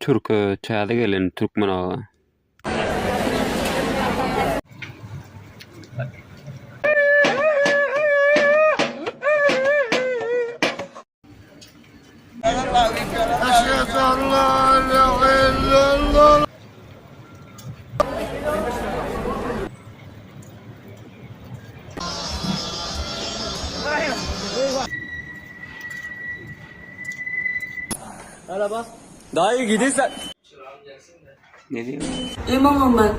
Türke täze gelen türkmen aga. Daýy gidirsen. Ne diýýär? Imam Ahmet.